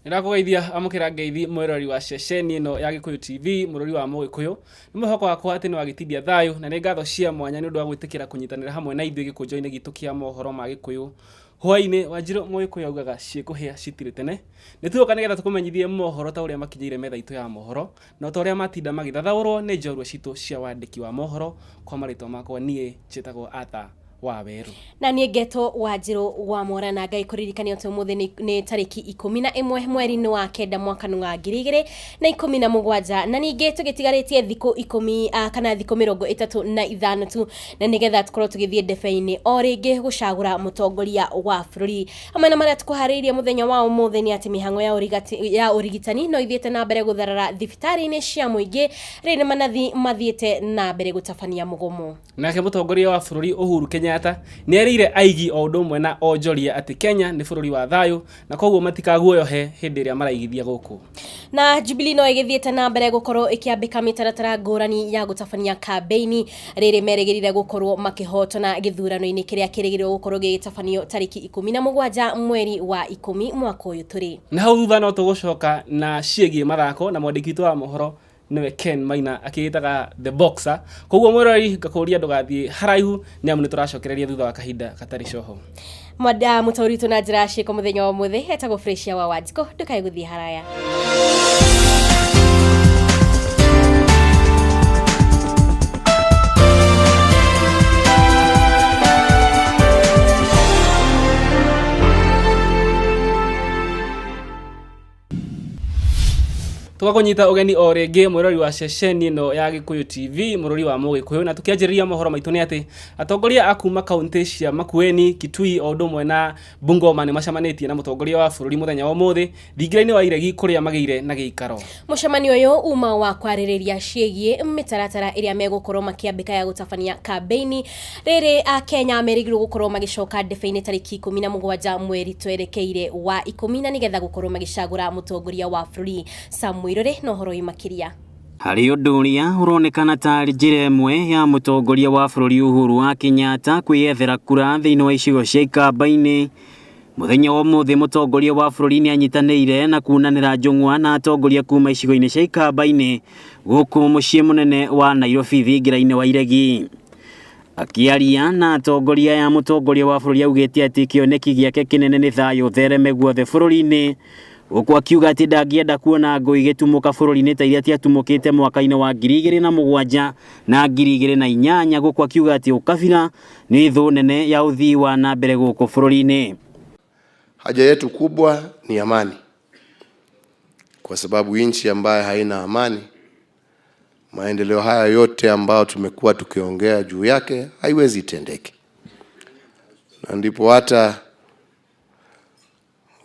Nĩndakũgeithia amũkĩra ngeithi mwĩroreri wa ceceni ĩno ya Gĩkũyũ TV, mũrũri wa Mũgĩkũyũ. Nĩ mwĩhoko wakwa atĩ nĩwagĩtindia thayũ na nĩ ngatho cia mwanya nĩ ũndũ wa gwĩtĩkĩra kũnyitanĩra hamwe na ithuĩ gĩkũnjo-inĩ gitũ kĩa mohoro ma Gĩkũyũ. Hwaĩ-inĩ, Wanjirũ Mũgĩkũyũ augaga ciĩkũhĩa citirĩ tene. Nĩtũgoka nĩgetha tũkũmenyithie mohoro ta ũrĩa makinyĩire metha itũ ya mohoro na ota ũrĩa matinda magĩthathaũrwo nĩ njorua citũ cia wandĩki wa mohoro. Kwa marĩtwa makwa niĩ njĩtagwo Arthur Wawerũ. Na niĩ ngetwo Wanjirũ wa Mora, na Ngai kũririkania atĩ ũmũthĩ nĩ tarĩki 11 mweri-inĩ wa kenda mwaka wa 2017, na ningĩ tũgĩtigarĩtie thikũ 10 kana thikũ 35 tu, na nĩgetha tũkorwo tũgĩthiĩ ndebe-inĩ o rĩngĩ gũcagũra mũtongoria wa bũrũri. Hamwe na marĩa tũkũharĩirie mũthenya wa ũmũthĩ nĩ atĩ mĩhang'o ya ũrigitani no ithiĩte na mbere gũtharara thibitarĩ-inĩ cia mũingĩ, rĩrĩ manathi mathiĩte na mbere gũtabania mũgomo. Nake mũtongoria wa bũrũri Uhuru Kenyatta nĩ erĩire aigi o ũndũ ũmwe na onjoria atĩ Kenya nĩ bũrũri wa thayũ na koguo matikaguoyohe hĩndĩ ĩrĩa maraigithia gũkũ. Na Jubilee no ĩgĩthiĩte na mbere gũkorwo ĩkĩambĩka mĩtaratara ngũrani ya gũtabania kambĩini rĩrĩ merĩgĩrĩire gũkorwo makĩhotana gĩthurano-inĩ kĩrĩa kĩrĩgĩrĩirwo gũkorwo gĩgĩtabanio tarĩki 17 mweri wa 10 mwaka ũyũ tũrĩ. Na hau thutha no tũgũcoka na ciĩgiĩ mathako na mwandĩki witũ wa mohoro nĩwe Ken Maina akĩĩtaga The Boxer. Koguo mwĩroreri ngakũria ndũgathiĩ haraihu nĩ amu nĩ tũracokereria thutha wa kahinda gatarĩ coho. Mwanda mũtaũri witũ na njĩra ya ciĩko mũthenya wa ũmũthĩ etagwo Fresia wa Wanjikũ, ndũkae gũthiĩ haraya. Tũgakũnyita ũgeni o rĩngĩ mwĩrori wa ceceni ĩno ya Gĩkũyũ TV, mũrũri wa Mũgĩkũyũ, na tũkĩanjĩrĩria mohoro maitũ nĩ atĩ atongoria a kuma kaunti cia Makueni, Kitui o ũndũ ũmwe na Bungoma nĩ macemanĩtie na mũtongoria wa bũrũri mũthenya wa ũmũthĩ thingira-inĩ wa Iregi kũrĩa magĩire na gĩikaro. Mũcemanio ũyũ uma wa kwarĩrĩria ciĩgiĩ mĩtaratara ĩrĩa megũkorwo makĩambĩka ya gũtabania kambĩini rĩrĩ Akenya merĩgĩrĩirwo gũkorwo magĩcoka ndebe-inĩ tarĩki 17 mweri twerekeire wa 10 na nĩgetha gũkorwo magĩcagũra mũtongoria wa bũrũri. Sam Mũirũrĩ na ũhoro ũyũ makĩria. Harĩ ũndũ ũrĩa ũronekana tarĩ njĩra ĩmwe ya mũtongoria wa bũrũri Uhuru wa Kenyatta kwĩyethera kura thĩinĩ wa icigo cia Ikamba-inĩ. Mũthenya wa ũmũthĩ mũtongoria wa bũrũri nĩ anyitanĩire na kunanĩra njũng'wa na atongoria kuma icigo-inĩ cia Ikamba-inĩ gũkũ mũciĩ mũnene wa Nairobi thingira-inĩ wa Iregi. Akĩaria na atongoria aya mũtongoria wa bũrũri augĩte atĩ kĩoneki gĩake kĩnene nĩ thayũ ũthereme guothe bũrũri-inĩ, gũkũ akiuga atĩ ndangĩenda kuona ngũĩ igĩtumũka bũrũri-inĩ ta iria ciatumũkĩte mwaka-inĩ wa 2007 na 2008, gũkũ akiuga atĩ ũkabira nĩ thũ nene ya ũthii wa na mbere gũkũ bũrũri-inĩ. Haja yetu kubwa ni amani, kwa sababu nchi ambayo haina amani, maendeleo haya yote ambayo tumekuwa tukiongea juu yake haiwezi itendeke. Na ndipo hata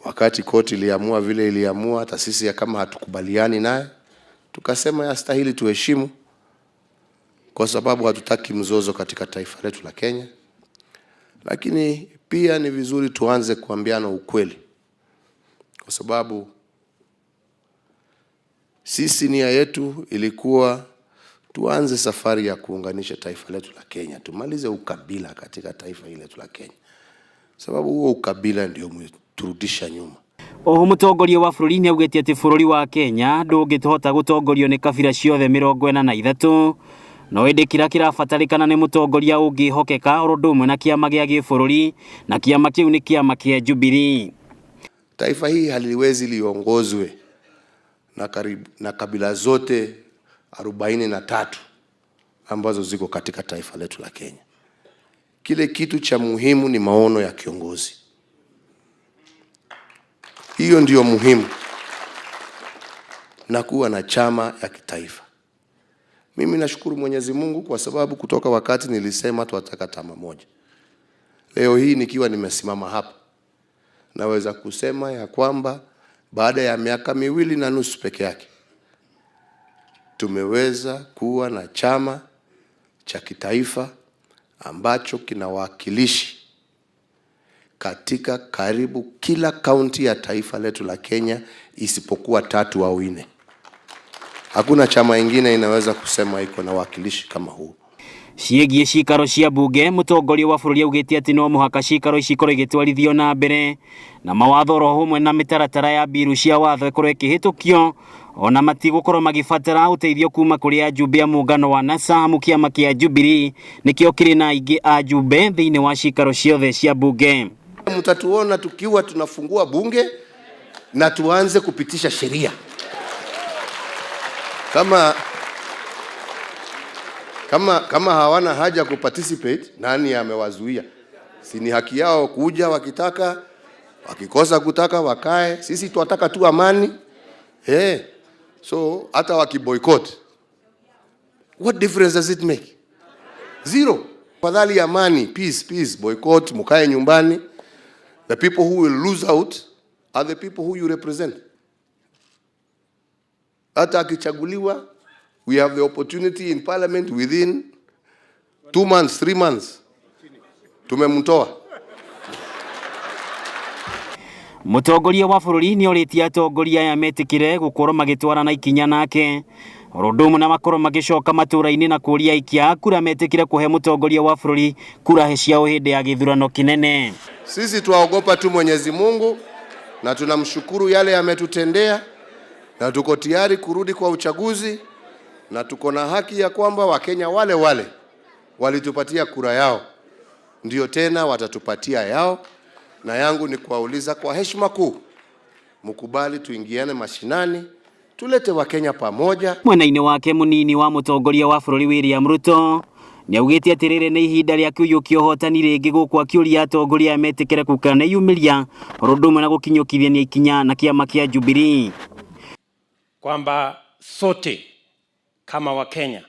wakati koti iliamua vile iliamua, hata sisi kama hatukubaliani naye tukasema yastahili tuheshimu, kwa sababu hatutaki mzozo katika taifa letu la Kenya. Lakini pia ni vizuri tuanze kuambiana ukweli, kwa sababu sisi nia yetu ilikuwa tuanze safari ya kuunganisha taifa letu la Kenya, tumalize ukabila katika taifa hili letu la Kenya, sababu huo ukabila ndio umeturudisha nyuma. Oho mũtongoria wa bũrũri nĩ augĩte atĩ bũrũri wa Kenya ndũngĩhota gũtongorio nĩ kabira ciothe 43, no ĩndĩ kĩrĩa kĩrabatarĩkana nĩ mũtongoria ũngĩhokeka oro ũndũ ũmwe na kĩama gĩa gĩbũrũri, na kĩama kĩu nĩ kĩama kĩa Jubilee. Taifa hii haliwezi liongozwe na kabila zote 43 ambazo ziko katika taifa letu la Kenya. Kile kitu cha muhimu ni maono ya kiongozi. Hiyo ndiyo muhimu, na kuwa na chama ya kitaifa. Mimi nashukuru Mwenyezi Mungu kwa sababu kutoka wakati nilisema tunataka chama moja, leo hii nikiwa nimesimama hapa naweza kusema ya kwamba baada ya miaka 2.5 peke yake tumeweza kuwa na chama cha kitaifa ambacho kinawakilishi katika karibu kila kaunti ya taifa letu la Kenya isipokuwa 3 au 4. Hakuna chama ingine inaweza kusema iko na wakilishi kama huu. Ciĩgiĩ cikaro cia mbunge, mũtongoria wa bũrũri augĩte atĩ no mũhaka cikaro ici ikorwo igĩtwarithio na mbere na mawatho oro hamwe na mĩtaratara ya mbiru cia watho ĩkorwo ĩkĩhĩtũkio, ona matigũkorwo magĩbatara ũteithio kuma kũrĩ ajumbe a mũngano wa NASA, amu kĩama kĩa Jubilee nĩkĩo kĩrĩ na aingĩ a ajumbe thĩinĩ wa cikaro ciothe cia mbunge. Mtatuona tukiwa tunafungua bunge na tuanze kupitisha sheria kama hawana haja kuparticipate, nani amewazuia? Si ni haki yao kuja wakitaka, wakikosa kutaka wakae. Sisi twataka tu amani. So hata wakiboycott, what difference does it make? Zero. Fadhali amani, peace, peace, boycott, mukae nyumbani. The people who will lose out are the people who you represent. Hata akichaguliwa, we have the opportunity in parliament within 2 months, 3 months. Tumemtoa. Mũtongoria wa bũrũri nĩ orĩtie atongoria aya metĩkĩre gũkorwo magĩtwarana ikinya nake, oro ũndũ ũmwe na makorwo magĩcoka matũũra-inĩ na kũria aikia a kura metĩkĩre kũhe mũtongoria wa bũrũri kura ciao hĩndĩ ya gĩthurano kĩnene. Sisi twaogopa tu Mwenyezi Mungu na tunamshukuru yale ametutendea, na tuko tayari kurudi kwa uchaguzi, na tuko na haki ya kwamba Wakenya wale wale walitupatia kura yao ndio tena watatupatia yao, na yangu ni kuwauliza kwa heshima kuu, mkubali tuingiane mashinani, tulete Wakenya pamoja. Mwena-inĩ wake, mũnini wa mũtongoria wa bũrũri William Ruto nĩ augĩte atĩ rĩrĩ nĩ ihinda rĩa kũiyũkia ũhotani rĩngĩ, gũkũ akĩũria atongoria aya metĩkĩre gũkaneyumĩria oro ũndũ ũmwe na gũkinyũkithania ikinya na kĩama kĩa Jubilee. Kwamba sote kama Wakenya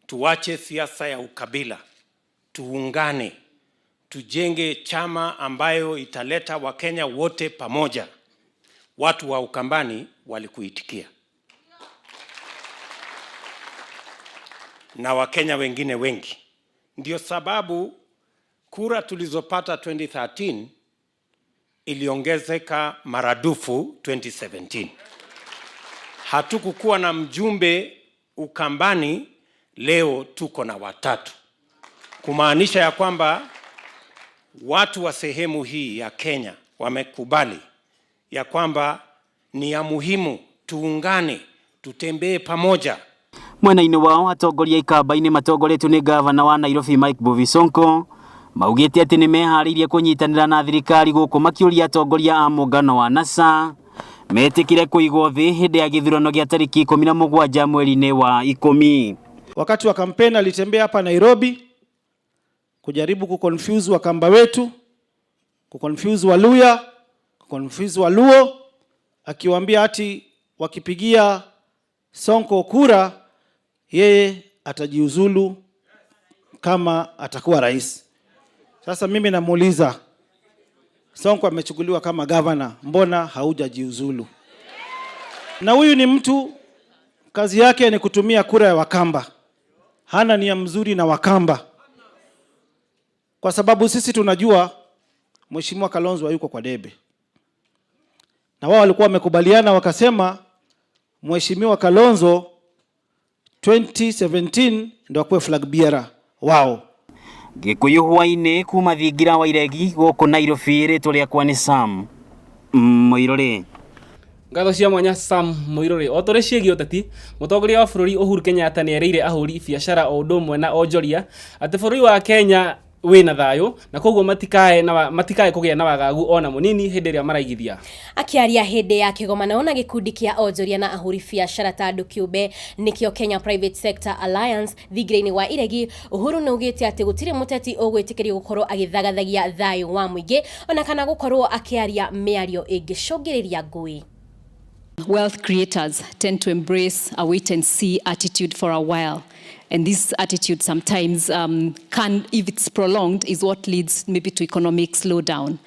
tuache siasa ya ukabila, tuungane, tujenge chama ambayo italeta Wakenya wote pamoja. Watu wa Ukambani walikuitikia na Wakenya wengine wengi. Ndio sababu kura tulizopata 2013 iliongezeka maradufu 2017. Hatukukuwa na mjumbe Ukambani, leo tuko na watatu, kumaanisha ya kwamba watu wa sehemu hii ya Kenya wamekubali ya kwamba ni ya muhimu tuungane, tutembee pamoja. Mwena-inĩ wao, atongoria Ikamba-inĩ matongoretio nĩ ngavana wa Nairobi Mike Mbuvi Sonko maugĩte atĩ nĩ meharĩirie kũnyitanĩra na thirikari, gũkũ makĩũria atongoria a mũngano wa NASA metĩkĩre kũigwo thĩ hĩndĩ ya gĩthurano gĩa tarĩki 17 mweri-inĩ wa 10. Wakati wa kampeni alitembea hapa Nairobi kujaribu kuconfuse Wakamba wetu, kuconfuse Waluya, kuconfuse Waluo, akiwaambia ati wakipigia Sonko kura yeye atajiuzulu kama atakuwa rais. Sasa mimi namuuliza, Sonko amechukuliwa kama gavana, mbona haujajiuzulu? Na huyu ni mtu kazi yake ni kutumia kura ya Wakamba, hana nia mzuri na Wakamba, kwa sababu sisi tunajua Mheshimiwa Kalonzo hayuko kwa debe, na wao walikuwa wamekubaliana wakasema Mheshimiwa Kalonzo 2017 ndo akuwe flag bearer wao. Gikuyu hwaini kuma thingira wa iregi gũkũ Nairobi, rĩtwa rĩakwa nĩ Sam Mũirũrĩ. Ngatho cia mwanya, Sam Mũirũrĩ. O tũrĩ ciĩgiĩ ũteti, mũtongoria wa bũrũri Uhuru Kenyatta nĩ erĩire ahũri biacara o ũndũ ũmwe na onjoria atĩ bũrũri wa Kenya wĩna thayũ na koguo matikae kũgĩa na wagagu ona mũnini hĩndĩ ĩrĩa maraigithia. Akiaria hĩndĩ ya kĩgomano na gĩkundi kĩa onjoria na ahũri biacara ta andũ kĩũmbe, nĩkĩo Kenya Private Sector Alliance, thingira-inĩ wa iregi, Uhuru nĩ augĩte atĩ gũtirĩ mũteti ũgwĩtĩkĩrio gũkorwo agĩthagathagia thayũ wa mũingĩ ona kana gũkorwo akĩaria mĩario ĩngĩcũngĩrĩria ngũĩ. Wealth creators tend to embrace a wait and see attitude for a while. And this attitude sometimes can, if it's prolonged, is what leads maybe to economic slowdown.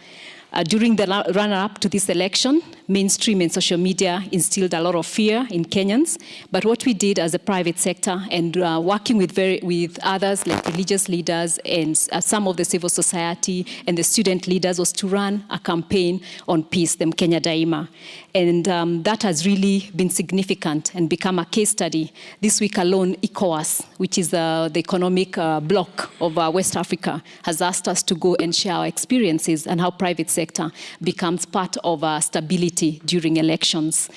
During the run up to this election, Mainstream and social media instilled a lot of fear in Kenyans. But what we did as a private sector and working with others like religious leaders and some of the civil society and the student leaders was to run a campaign on peace, the Mkenya Daima. And that has really been significant and become a case study. This week alone, ECOWAS, which is the economic bloc of West Africa, has asked us to go and share our experiences and how private sector becomes part of stability during elections.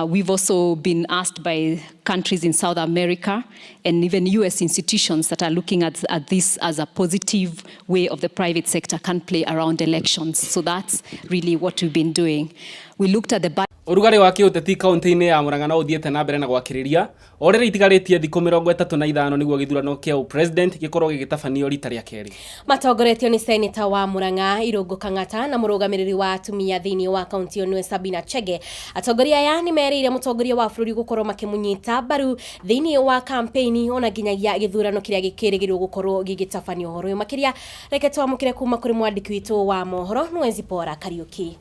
We've also been asked by countries in South America and even US institutions that are looking at this as a positive way of the private sector can play around elections. So that's really what we've been doing. We looked at the Ũrugarĩ wa kĩũteti kaunti-inĩ ya Murang'a no ũthiĩte na mbere na gwakĩrĩria o rĩrĩa itigarĩtie thikũ 35 nĩguo gĩthurano kĩa ũpresident gĩkorwo gĩgĩtabanio rita rĩa kerĩ. Matongoretio nĩ seneta wa Murang'a Irũngũ Kang'ata na mũrũgamĩrĩri wa atumia thĩinĩ wa kaunti ĩyo nĩwe Sabina Chege. Atongoria aya nĩ merĩire mũtongoria wa bũrũri gũkorwo makĩmũnyita mbaru thĩinĩ wa kampeini ona nginyagia gĩthurano kĩrĩa gĩkĩrĩgĩrĩrwo gũkorwo gĩgĩtabanio. Ũhoro ũyũ makĩria reke twamũkĩre kuma kũrĩ mwandĩki witũ wa mohoro nĩwe Zipora Kariuki.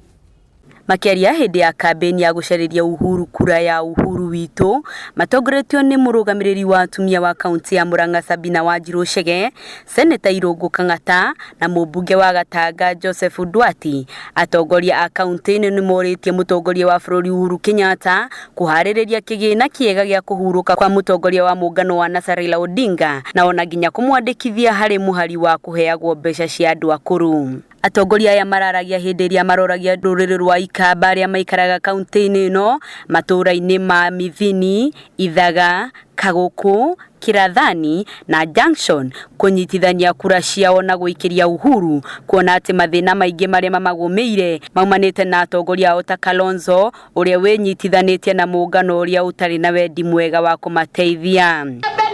Makĩaria hĩndĩ ya kambĩini ya gũcarĩria Uhuru kura ya Uhuru witũ matongoretio nĩ mũrũgamĩrĩri wa atumia wa kaunti ya Murang'a Sabina Wanjiru Chege, Seneta Irũngũ Kang'ata na mũmbunge wa Gatanga Joseph Ndwati. Atongoria a kaunti ĩno nĩ morĩtie mũtongoria wa bũrũri Uhuru Kenyatta kũharĩrĩria kĩgĩna kĩega gĩa kũhurũka kwa mũtongoria wa mũngano wa NASA Raila Odinga na ona nginya kũmwandĩkithia harĩ mũhari wa kũheagwo mbeca cia andũ akũrũ. Atongoria aya mararagia hĩndĩ ĩrĩa maroragia rũrĩrĩ rwa Ikamba arĩa maikaraga kaunti-inĩ ĩno matũũra-inĩ ma Mithini, Ithaga, Kaguku, Kirathani na Junction kũnyitithania kura ciao na gũikĩria Uhuru kuona atĩ mathĩna maingĩ marĩa mamagũmĩire maumanĩte na atongoria ao ta Kalonzo ũrĩa wĩnyitithanĩtie na mũngano ũrĩa ũtarĩ na wendi mwega wa kũmateithia.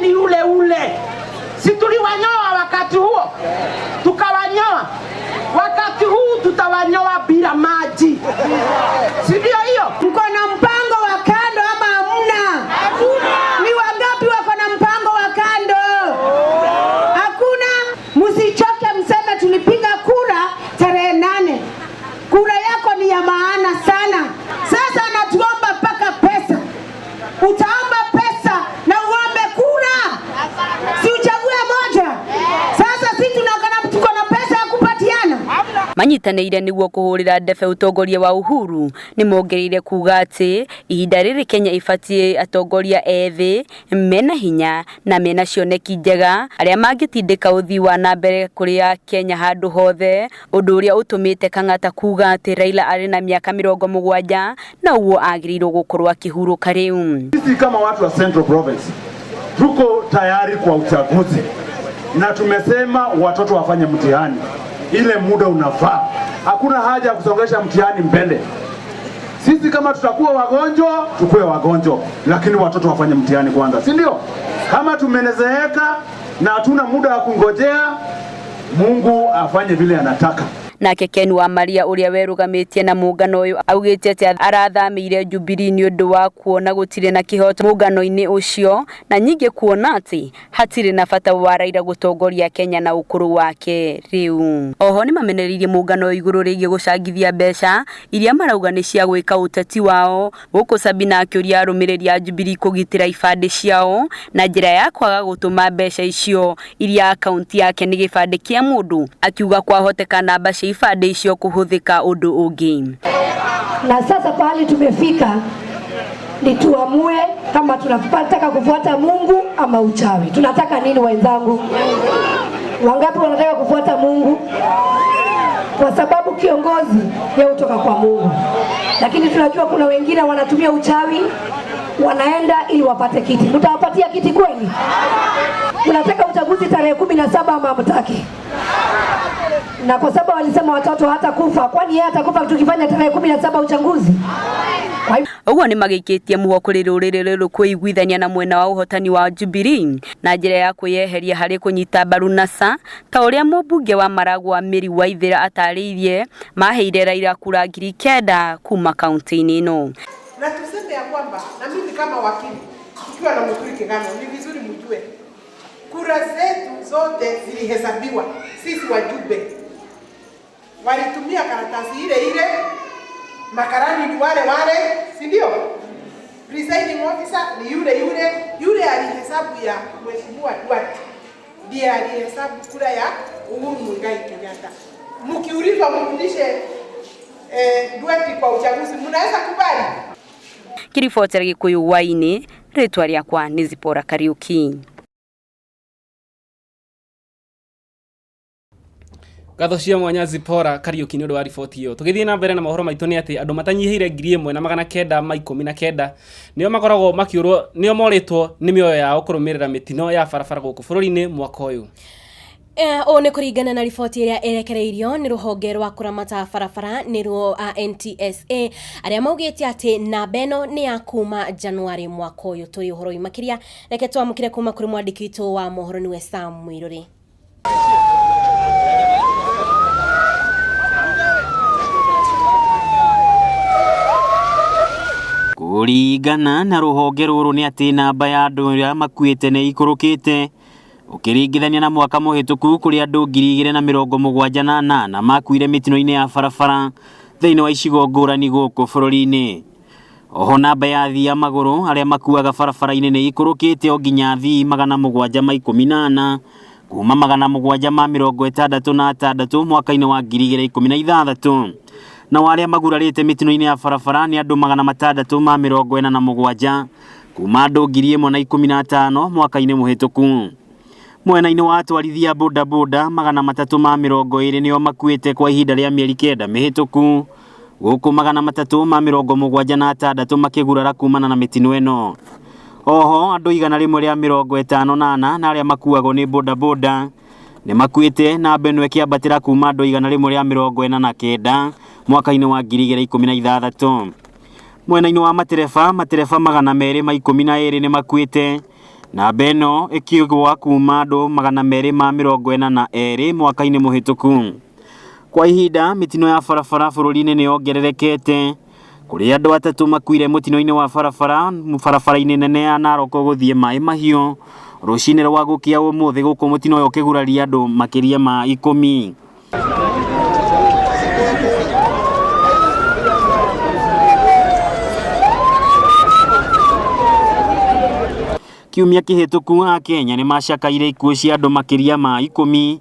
Ni ule ule, si tuliwanyoa wakati huo, tukawanyoa wakati huu tutawanyoa bila maji, si ndio hiyo? Mko na mpango wa kando ama hamna? Ni wangapi wako na mpango wa kando? Hakuna. Msichoke, mseme tulipiga kura tarehe 8. Kura yako ni ya maana sana. Sasa anatuomba mpaka pesa. Utaomba pesa na uombe kura, si uchague moja? Sasa si tuko na pesa ya kupatiana. Manyitanĩire nĩguo kũhũrĩra ndebe ũtongoria wa Uhuru nĩ mongereire kuga atĩ ihinda rĩrĩ Kenya ĩbatiĩ atongoria ethĩ mena hinya na mena cioneki njega arĩa mangĩtindĩka ũthii wa na mbere kũrĩ Kenya handũ hothe, ũndũ ũrĩa ũtũmĩte Kang'ata kuga atĩ Raila arĩ na mĩaka 70 na ũguo agĩrĩirwo gũkorwo akĩhurũka rĩu. Sisi kama watu wa Central Province tuko tayari kwa uchaguzi na tumesema watoto wafanye mtihani ile muda unafaa. Hakuna haja ya kusongesha mtihani mbele. Sisi kama tutakuwa wagonjwa, tukue wagonjwa, lakini watoto wafanye mtihani kwanza, si ndio? Kama tumezeeka na hatuna muda wa kungojea, Mungu afanye vile anataka. Nake Ken wa Maria ũrĩa werũgamĩtie na mũngano ũyũ augĩte atĩ arathamĩire Jubilee nĩ ũndũ wa kuona gũtirĩ na kĩhoto mũngano-inĩ ũcio na nyingĩ kuona atĩ hatirĩ na bata wa Raila gũtongoria Kenya na ũkũrũ wake rĩu. Oho nĩ mamenereirie mũngano ũyũ igũrũ rĩgiĩ gũcangithia mbeca iria marauga nĩ cia gwĩka ũteti wao, gũkũ Sabina akĩũria arũmĩrĩri a Jubilee kũgitĩra ibandĩ ciao na njĩra ya kwaga gũtũma mbeca icio iria akaunti yake nĩ gĩbandĩ kĩa mũndũ, akiuga kwahoteka namba cia ibandĩ icio kũhũthĩka ũndũ ũngĩ. Na sasa pahali tumefika ni tuamue kama tunataka kufuata Mungu ama uchawi. Tunataka nini wenzangu? Wangapi wanataka kufuata Mungu? Kwa sababu kiongozi yeye hutoka kwa Mungu, lakini tunajua kuna wengine wanatumia uchawi, wanaenda ili wapate kiti. Mtawapatia kiti kweli? Tunataka uchaguzi tarehe 17 ama hamtaki? Na kwa sababu walisema watoto hata kufa, kwani yeye atakufa tukifanya tarehe 17 uchaguzi? Ũguo nĩ magĩikĩtie mũho kũrĩ rũrĩrĩ rũrũ kwĩiguithania na mwena wa ũhotani wa Jubilee na njĩra ya kwĩyeheria harĩ kũnyita mbaru NASA ta ũrĩa mũmbunge wa Maragua Mary Waithera atarĩirie maheire Raila kura 9,000 kuma kaunti-inĩ ĩno. Na tuseme ya kwamba na mimi kama wakili tukiwa na Muturi Kigano ni vizuri mjue kura zetu zote zilihesabiwa. Sisi wajumbe walitumia karatasi ile ile Makarani ni wale wale, si ndio? Presiding officer ni yule yule, yule alihesabu ya Mheshimiwa Duarte ndiye alihesabu kura ya Uhuru Muigai Kenyatta. Mkiulizwa mrudishe Duarte kwa uchaguzi, mnaweza kubali? Kiribotera Gikuyu hwaini, ritwa riakwa ni Zipora Kariuki. Ngatho cia mwanya Zipora Kariuki nĩ ũndũ wa riboti ĩyo. Tũgĩthiĩ na mbere na mohoro maitũ nĩ atĩ andũ matanyihiire 1919 nĩo makoragwo makĩũrwo nĩo morĩtwo nĩ mĩoyo yao kũrũmĩrĩra mĩtino ya barabara gũkũ bũrũri-inĩ mwaka ũyũ. Ũũ nĩ kũringana na riboti ĩrĩa ĩrekereirio nĩ rũhonge rwa kũramata barabara nĩruo NTSA arĩa maugĩte atĩ namba ĩno nĩ ya kuma Januarĩ mwaka ũyũ tũrĩ. Ũhoro ũyũ makĩria reke twamũkĩre kuma kũrĩ mwandĩki witũ wa mohoro nĩwe Sam Muirũrĩ. Kũringana na rũhonge rũrũ nĩ atĩ namba ya andũ arĩa makuĩte nĩ ikũrũkĩte ũkĩringithania na mwaka mũhĩtũku kũrĩa andũ 2078 makuire mĩtino-inĩ ya barabara thĩinĩ wa icigo ngũrani gũkũ bũrũri-inĩ. Oho namba ya athii a magũrũ arĩa makuaga barabara-inĩ nĩ ikũrũkĩte o nginya athii 714 kuma 766 mwaka-inĩ wa 2016. Nao arĩa magurarĩte mĩtino-inĩ ya barabara nĩ andũ 647 kuma andũ 1015 mwaka-inĩ mũhĩtũku. Mwena-inĩ wa atwarithia bodaboda 320 nĩo makuĩte kwa ihinda rĩa mĩeri 9 mĩhĩtũku, gũkũ 376 makĩgurara kumana na mĩtino ĩno. Oho andũ 154 na arĩa makuagwo nĩ bodaboda nĩ makuĩte, namba ĩno ĩkĩambatĩra kuma andũ 149 mwaka-inĩ wa 2016. Mwena-inĩ wa matereba, matereba 212 nĩ makuĩte, namba ĩno ĩkĩgũa kuma andũ 242 mwaka-inĩ mũhĩtũku. Kwa ihinda mĩtino ya barabara bũrũri-inĩ nĩ yongererekete kũrĩa andũ atatũ makuire mũtino-inĩ wa barabara barabara-inĩ nene ya Narok gũthiĩ Maĩ Mahiũ rũcinĩ rwa gũkĩa ũmũthĩ, gũkũ mũtino ũyũ ũkĩguraria andũ makĩria ma 10. Kiumia kĩhĩtũku Akenya nĩ macakaire ikuũ cia andũ makĩria ma 10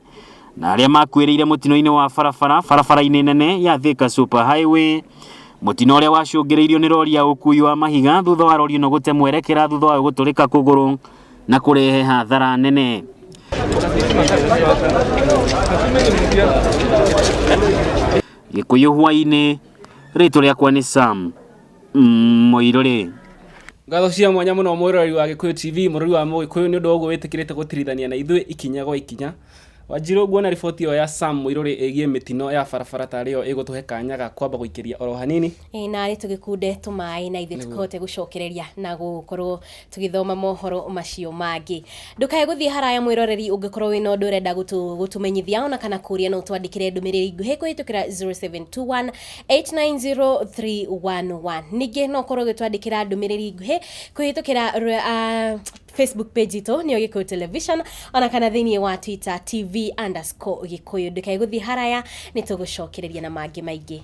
na arĩa makuĩrĩire mũtino-inĩ wa barabara barabara-inĩ nene ya Thika Super Highway, mũtino ũrĩa wacũngĩrĩirio nĩ rori ya ũkuui wa mahiga thutha wa rori ĩno gũte mwerekera thutha wa gũtũrĩka kũgũrũ na kũrehe hathara nene. Gĩkũyũ hwaĩ-inĩ, rĩtwa rĩakwa nĩ Sam Muirũrĩ. Ngatho cia mwanya mũno mwĩroreri wa Gĩkũyũ TV, mũrori wa Mũgĩkũyũ, nĩ ũndũ wa ũguo wĩtĩkĩrĩte gũtirithania na ithuĩ ikinya gwa ikinya. Wanjiru, nguona riboti ĩyo ya Sam Muirũrĩ ĩgiĩ mĩtino ya barabara tarĩ yo ĩgũtũhe kanya ga kwamba gũikĩria oro hanini. Ĩ, narĩ tũgĩkunde tũmaĩ na ithuĩ tũkĩhote gũcokereria na gũkorwo tũgĩthoma mohoro macio mangĩ. Ndũkae gũthiĩ haraya mwĩroreri, ũngĩkorwo wĩna ũndũ ũrenda gũtũmenyithia ona kana kũria, no twandĩkĩre ndũmĩrĩri nguhĩ kũhĩtũkĩra 0721 890311. Ningĩ no ũkorwo ũgĩtwandĩkĩra ndũmĩrĩri nguhĩ kũhĩtũkĩra Facebook page itũ nĩyo Gĩkũyũ Television, ona kana thĩinĩ wa Twitter TV_Gĩkũyũ. Ndũkae gũthiĩ haraya, nĩ tũgũcokereria na mangĩ maingĩ.